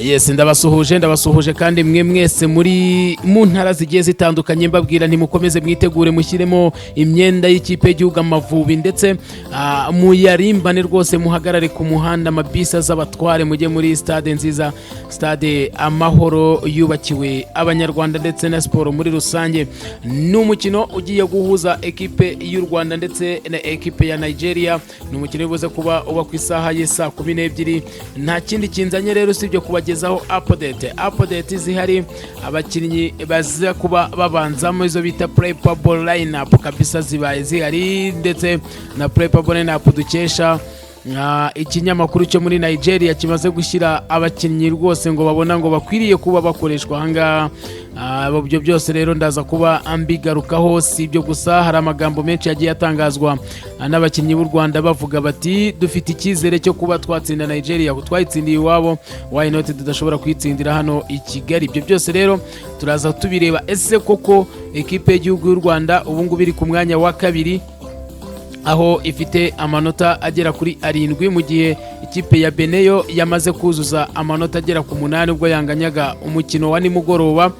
Yes, ndabasuhuje, ndabasuhuje kandi mwe mwese muri mu ntara zigiye zitandukanye. Mbabwira ntimukomeze mwitegure, mushyiremo imyenda y'ikipe y'igihugu Amavubi, ndetse muyarimbane rwose, muhagarare ku muhanda, amabisi azabatware, mujye muri stade nziza, Stade Amahoro yubakiwe Abanyarwanda ndetse na siporo muri rusange. Ni umukino ugiye guhuza ekipe y'u Rwanda ndetse na ekipe ya Nigeria. Ni umukino uri buze kuba uba ku isaha y'isaa 12. Nta kindi kinzanye rero usibye kubagezaho update zihari, abakinnyi baza kuba babanzamo, izo bita probable lineup kabisa zibaye zihari, ndetse na probable lineup dukesha ikinyamakuru cyo muri Nigeria kimaze gushyira abakinnyi rwose ngo babona ngo bakwiriye kuba bakoreshwa ahangaha. Ibyo byose rero ndaza kuba mbigarukaho. Si ibyo gusa, hari amagambo menshi yagiye atangazwa n'abakinnyi b'u Rwanda bavuga bati: "Dufite icyizere cyo kuba twatsinda Nigeria, twayitsindiye iwabo, why not tudashobora kuyitsindira hano i Kigali?" Ibyo byose rero turaza tubireba. Ese koko ekipe y'igihugu y'u Rwanda ubu ngubu iri ku mwanya wa kabiri, aho ifite amanota agera kuri 7, mu gihe ikipe ya Benin yo yamaze kuzuza amanota agera ku 8 ubwo yanganyaga umukino wa nimugoroba.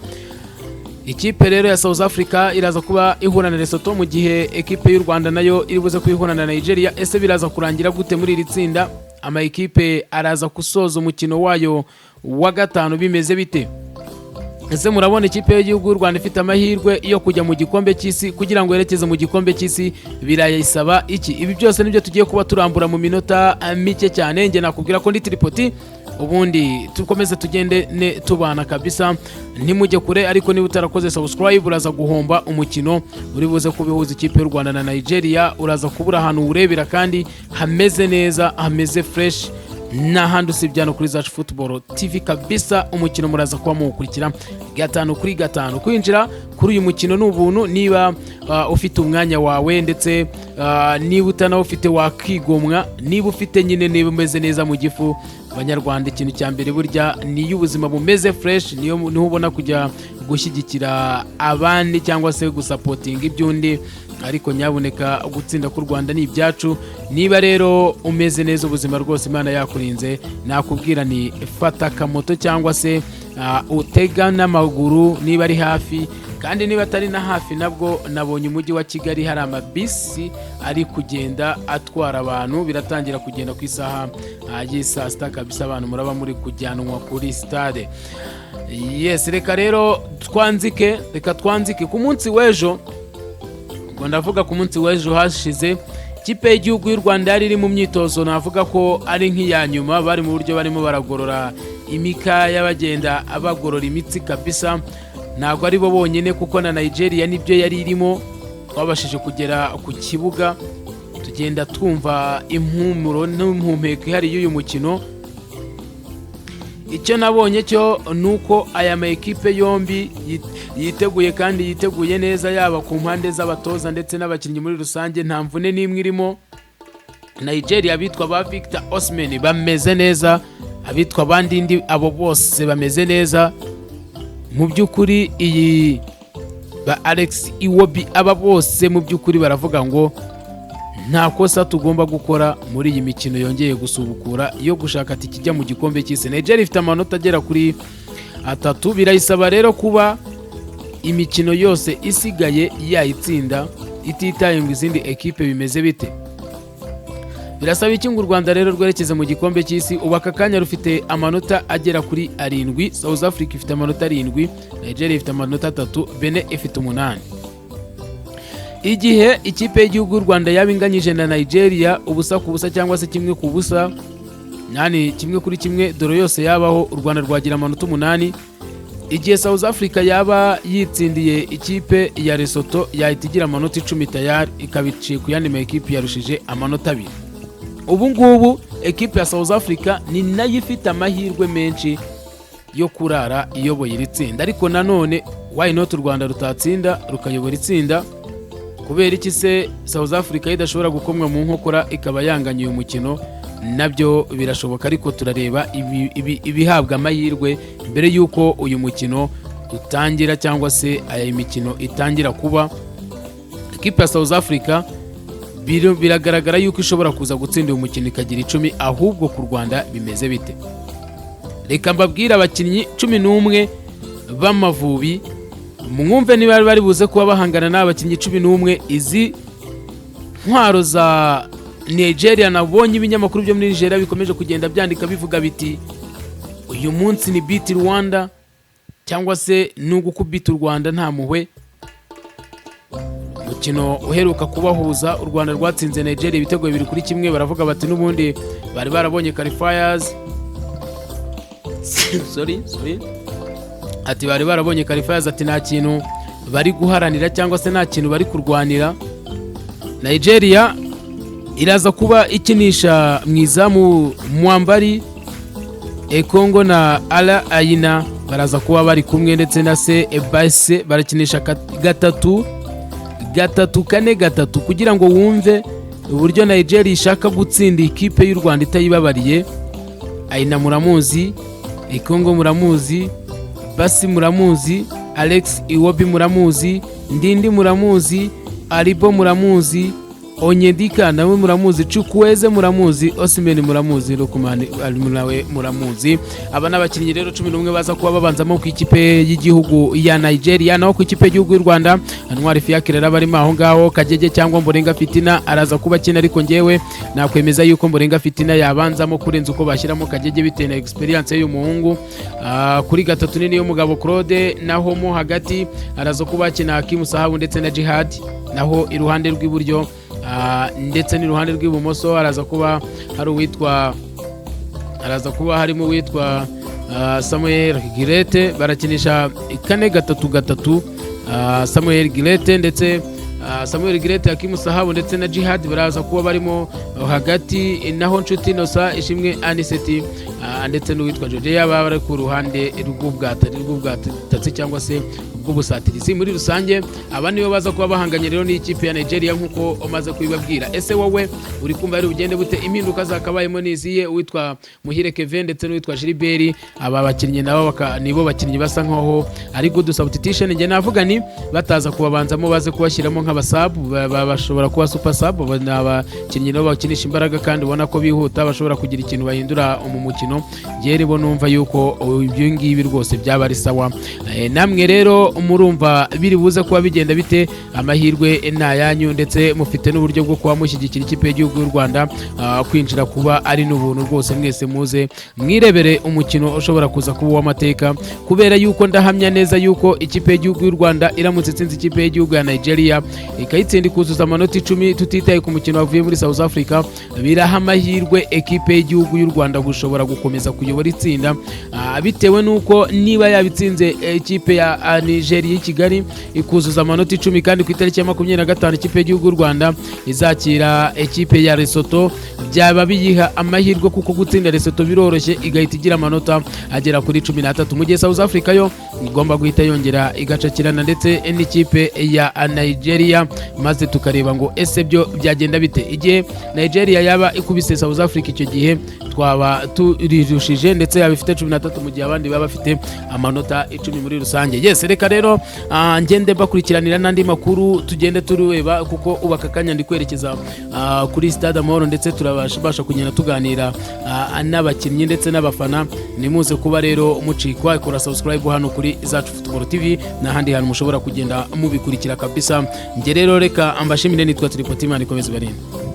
Ikipe rero ya South Africa iraza kuba ihura na Lesotho, mu gihe ekipe y'u Rwanda nayo iri buze kuba na Nigeria. Ese biraza kurangira gute muri iri tsinda? Ama ekipe araza gusoza umukino wayo wa gatanu bimeze bite? Ese murabona ikipe y'igihugu y'u Rwanda ifite amahirwe yo kujya mu gikombe cy'isi? Kugira ngo yerekeze mu gikombe cy'isi birayisaba iki? Ibi byose nibyo tugiye kuba turambura mu minota mike cyane. Njye nakubwira ko ndi Tripoti, ubundi dukomeze tugende ne tubana kabisa, ntimujye kure. Ariko niba utarakoze subscribe, uraza guhomba umukino uri buze kubihuza ikipe y'u Rwanda na Nigeria. Uraza kubura ahantu uwurebera kandi hameze neza, hameze fresh, n'ahandi usibye hano kuri Zacu Football TV kabisa. Umukino muraza kuba muwukurikira gatanu kuri gatanu. Kwinjira kuri uyu mukino ni ubuntu niba ufite umwanya wawe, ndetse niba utanawufite wakigomwa, niba ufite nyine, niba umeze neza mu gifu. Abanyarwanda, ikintu cya mbere burya niyo ubuzima bumeze fresh, niyo niho ubona kujya gushyigikira abandi cyangwa se gusupportinga iby'undi. Ariko nyabuneka, gutsinda k'u Rwanda ni ibyacu. Niba rero umeze neza, ubuzima rwose Imana yakurinze, nakubwira ni fata akamoto cyangwa se utega n'amaguru niba ari hafi. Kandi niba atari na hafi nabwo, nabonye umujyi wa Kigali hari amabisi ari kugenda atwara abantu. Biratangira kugenda ku isaha y'isaa 6 kabisa, abantu muraba muri kujyanwa kuri stade. Yes, reka rero twanzike, reka twanzike ku munsi w'ejo. Ubwo ndavuga ku munsi w'ejo hashize, ikipe y'igihugu y'u Rwanda yari iri mu myitozo, navuga ko ari nk'iya nyuma. Bari mu buryo barimo baragorora imikaya, bagenda bagorora imitsi kabisa. Ntabwo ari bo bonyine, kuko na Nigeria nibyo yari irimo. Twabashije kugera ku kibuga, tugenda twumva impumuro n'impumeko ihari y'uyu mukino. Icyo nabonye cyo ni uko aya ma ekipe yombi yiteguye kandi yiteguye neza, yaba ku mpande z'abatoza ndetse n'abakinnyi muri rusange. Nta mvune n'imwe irimo. Nigeria, abitwa ba Victor Osimhen bameze neza, abitwa bandindi, abo bose bameze neza mu by'ukuri. Iyi ba Alex Iwobi, aba bose mu by'ukuri baravuga ngo nta kosa tugomba gukora muri iyi mikino yongeye gusubukura yo gushaka ati kijya mu gikombe cy'isi. Nigeria ifite amanota agera kuri 3, birayisaba rero kuba imikino yose isigaye yayitsinda, ititaye ngo izindi ekipe bimeze bite. Birasaba iki ngo u Rwanda rero rwerekeze mu gikombe cy'isi? Ubu aka kanya rufite amanota agera kuri 7. South Africa ifite amanota 7, Nigeria ifite amanota 3, Benin ifite 8. Igihe ikipe y'igihugu y'u Rwanda yaba inganyije na Nigeria 0-0 cyangwa se 1-0, nani 1-1, draw yose yabaho, u Rwanda rwagira amanota 8. Igihe South Africa yaba yitsindiye ikipe ya Lesotho, yahita igira amanota 10 tayari, ikaba iciye ku yandi ma ekipe yarushije amanota 2. Ubu ngubu ekipe ya South Africa ni nayo ifite amahirwe menshi yo kurara iyoboye iri tsinda. Ariko nanone, why not u Rwanda rutatsinda rukayobora itsinda? Kubera iki se South Africa idashobora gukomwa mu nkokora ikaba yanganya uyu mukino? Nabyo birashoboka, ariko turareba ibihabwa amahirwe mbere y'uko uyu mukino utangira cyangwa se aya mikino itangira kuba. Ekipe ya South Africa biragaragara yuko ishobora kuza gutsinda uyu mukino ikagira 10. Ahubwo ku Rwanda bimeze bite? Reka mbabwire abakinnyi 11 b'Amavubi, mwumve niba bari buze kuba bahangana n'aba bakinnyi 11, izi ntwaro za Nigeria. Nabonye ibinyamakuru byo muri Nigeria bikomeje kugenda byandika bivuga biti: "Uyu munsi ni beat Rwanda", cyangwa se ni ugukubita u Rwanda nta muhwe. Umukino uheruka kubahuza, u Rwanda rwatsinze Nigeria ibitego 2-1. Baravuga bati n'ubundi bari barabonye qualifiers, sorry, sorry, ati bari barabonye qualifiers, ati nta kintu bari guharanira cyangwa se nta kintu bari kurwanira. Nigeria iraza kuba ikinisha mu izamu Mwambari Ekongo na Ala Ayina, baraza kuba bari kumwe ndetse na se Ebase. Barakinisha 3-3, 4-3, kugira ngo wumve uburyo Nigeria ishaka gutsinda ikipe y'u Rwanda itayibabariye. Ayina muramuzi, Ekongo muramuzi, Basi muramuzi, Alex Iwobi muramuzi, Ndindi muramuzi, Aribo muramuzi, Onyedika nawe muramuzi, Chukwueze muramuzi, Osimhen muramuzi, Lookman nawe muramuzi. Aba ni abakinnyi rero 11 baza kuba babanzamo ku ikipe y'igihugu ya Nigeria. Naho ku ikipe y'igihugu y'u Rwanda, Ntwari Fiacre rero barimo aho ngaho, Kagege cyangwa Mborenga Fitina araza kuba akina, ariko ngewe nakwemeza yuko Mborenga Fitina yabanzamo kurenza uko bashyiramo Kagege, bitewe na experience y'uyu muhungu. Kuri gatatu ni Niyomugabo Claude, naho mo hagati araza kuba akina Hakimu Sahabu ndetse na Jihad, naho iruhande rw'iburyo ndetse n'iruhande rw'ibumoso haraza kuba hari uwitwa, haraza kuba harimo uwitwa Samuel Girete. Barakinisha 4-3-3. Samuel Girete ndetse Samuel Girete, Hakimu Sahabu ndetse na Jihad baraza kuba barimo hagati, naho Nshuti Innocent, Ishimwe Aniseti ndetse n'uwitwa Jojeya baba bari ku ruhande rw'ubwatatsi cyangwa se bw'ubusatirizi muri rusange. Aba nibo baza kuba bahanganye rero n'ikipe ya Nigeria nk'uko umaze kubibabwira. Ese wowe uri kumva ari bugende bute? Impinduka zakabayemo niziye? Uwitwa Muhire Kevin ndetse n'uwitwa Gilbert, aba bakinnyi nabo nibo bakinnyi basa nkaho ari good substitution. Njye navuga ni bataza kubabanzamo, baze kubashyiramo nk'aba sub, bashobora kuba super sub. Ni abakinnyi nabo bakinisha imbaraga kandi ubona ko bihuta, bashobora kugira ikintu bahindura mu mukino. Njye rero numva yuko ibyo ngibi rwose byaba ari sawa. Namwe rero murumva biri buze kuba bigenda bite? Amahirwe ni ayanyu, ndetse mufite n'uburyo bwo kuba mushyigikira ikipe y'igihugu y'u Rwanda. Kwinjira kuba ari n'ubuntu rwose. Mwese muze mwirebere umukino ushobora kuza kuba uw'amateka, kubera yuko ndahamya neza yuko ikipe y'igihugu y'u Rwanda iramutse itsinze ikipe y'igihugu ya Nigeria, ikayitsinda ikuzuza amanota 10, tutitaye ku mukino wavuye muri South Africa, biraha amahirwe ekipe y'igihugu y'u Rwanda gushobora gukomeza kuyobora itsinda, bitewe n'uko niba yabitsinze ikipe ya Nigeria y'i Kigali ikuzuza amanota 10, kandi ku itariki ya 25 ikipe y'igihugu y'u Rwanda izakira ekipe ya Lesotho, byaba biyiha amahirwe, kuko gutsinda Lesotho biroroshye, igahita igira amanota agera kuri 13, mu gihe South Africa yo igomba guhita yongera igacakirana ndetse n'ikipe ya Nigeria, maze tukareba ngo ese byo byagenda bite. Igihe Nigeria yaba ikubise South Africa, icyo gihe twaba turirushije, ndetse yaba ifite 13 mu gihe abandi baba bafite amanota 10 muri rusange. Yes, reka rero ngende mbakurikiranira n'andi makuru, tugende tureba, kuko ubu aka kanya ndi kwerekeza kuri Stade Amahoro, ndetse turabasha kugenda tuganira n'abakinnyi ndetse n'abafana. Nimuze kuba rero mucikwa, ikora subscribe hano kuri Zacu Football TV n'ahandi hantu mushobora kugenda mubikurikira kabisa. Njye rero reka ambashimire, nitwa Tripoti, Imana ikomeze ibarinde.